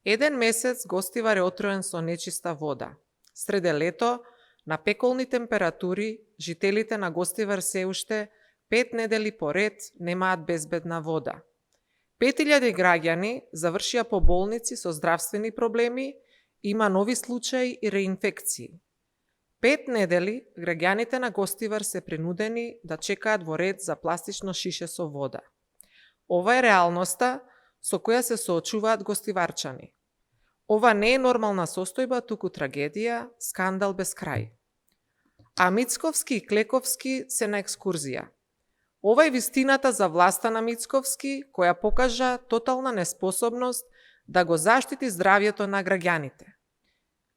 Еден месец Гостивар е отруен со нечиста вода. Среде лето, на пеколни температури, жителите на Гостивар се уште 5 недели поред немаат безбедна вода. 5000 граѓани завршија по болници со здравствени проблеми, има нови случаи и реинфекции. 5 недели граѓаните на Гостивар се принудени да чекаат во ред за пластично шише со вода. Ова е реалноста со која се соочуваат гостиварчани. Ова не е нормална состојба, туку трагедија, скандал без крај. А Мицковски и Клековски се на екскурзија. Ова е вистината за власта на Мицковски, која покажа тотална неспособност да го заштити здравјето на граѓаните.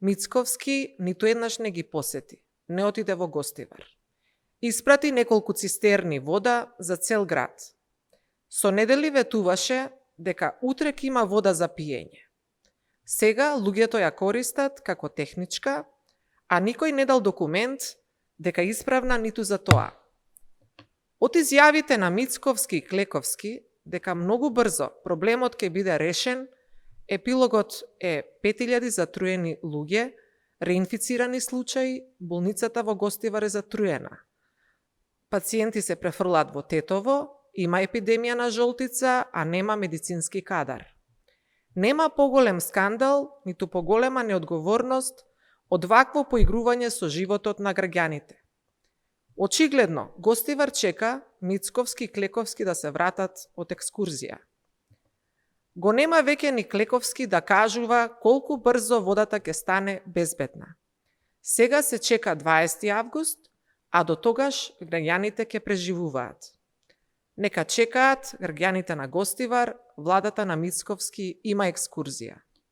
Мицковски ниту еднаш не ги посети, не отиде во Гостивар. Испрати неколку цистерни вода за цел град. Со недели ветуваше дека утре ќе има вода за пиење. Сега луѓето ја користат како техничка, а никој не дал документ дека исправна ниту за тоа. Од изјавите на Мицковски и Клековски дека многу брзо проблемот ќе биде решен, епилогот е 5000 затруени луѓе, реинфицирани случаи, болницата во Гостивар е затруена. Пациенти се префрлаат во Тетово, има епидемија на жолтица, а нема медицински кадар. Нема поголем скандал, ниту поголема неодговорност од вакво поигрување со животот на граѓаните. Очигледно, Гостивар чека Мицковски и Клековски да се вратат од екскурзија. Го нема веќе ни Клековски да кажува колку брзо водата ќе стане безбедна. Сега се чека 20 август, а до тогаш граѓаните ќе преживуваат. Нека чекаат граѓаните на Гостивар, владата на Мицковски има екскурзија.